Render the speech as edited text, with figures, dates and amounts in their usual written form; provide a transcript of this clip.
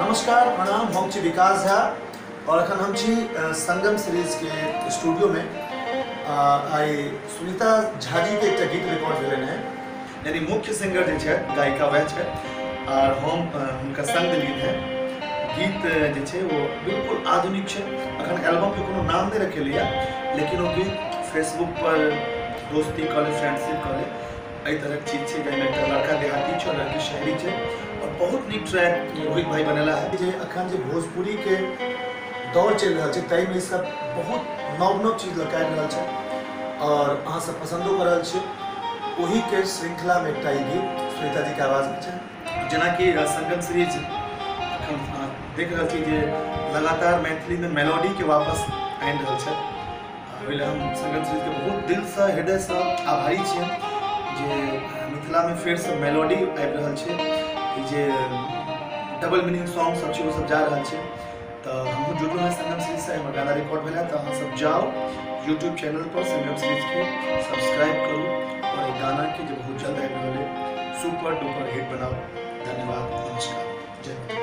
नमस्कार, प्रणाम। हम छी विकास झा और अखन हम छी संगम सीरीज के स्टूडियो में। आइ सुनीता झा जी के एकटा गीत रिकॉर्ड भेलनि हेँ, यानी मुख्य सिंगर जे छथि गायिका वएह छथि और हम हुनका संग देलियनि हेँ। गीत जे छै ओ बिल्कुल आधुनिक छै। अखन एल्बम के कोनो नाम नहीं रखेलियै, लेकिन ओ गीत फेसबुक पर दोस्ती कऽ ले, फ्रेंडशिप कऽ ले, एहि तरहक चीज छै, जाहिमे एकटा लड़का देहाती छै और लड़की शहरी छै और बहुत नीक ट्रैक रोहित भाई बनेला है। जे अखन जे भोजपुरी के दौर चलि रहल छै ताहिमे ई सब बहुत नव नव चीज लऽ कऽ आबि रहल छै और अहाँ सब पसन्दो कऽ रहल छियै। ओही के श्रृंखला में एकटा ई गीत सुनीता जी के आवाज में छै। जेनाकि संगम सीरीज अखन अहाँ देख रहल छी जे लगातार मैथिली में मेलोडी के वापस आनि रहल छै। ओहि लए हम संगम सीरीज के बहुत दिलसँ हृदयसँ आभारी छियै जे मिथिला में फेरसँ मेलोडी आबि रहल छै। ई जे डबल मीनिंग सॉन्ग सब छै ओ सब जा रहल छै। तऽ हमहूँ जुड़लहुँ हेँ संगम सीरीजसँ, हमर गाना रिकॉर्ड भेल है। तऽ अहाँ सब जाउ यूट्यूब चैनल पर संगम सीरीज के सब्सक्राइब करू और ई गाना के जे बहुत जल्द आबि रहल है सुपर डुपर हिट बनाउ। धन्यवाद, नमस्कार, जय मिथिला।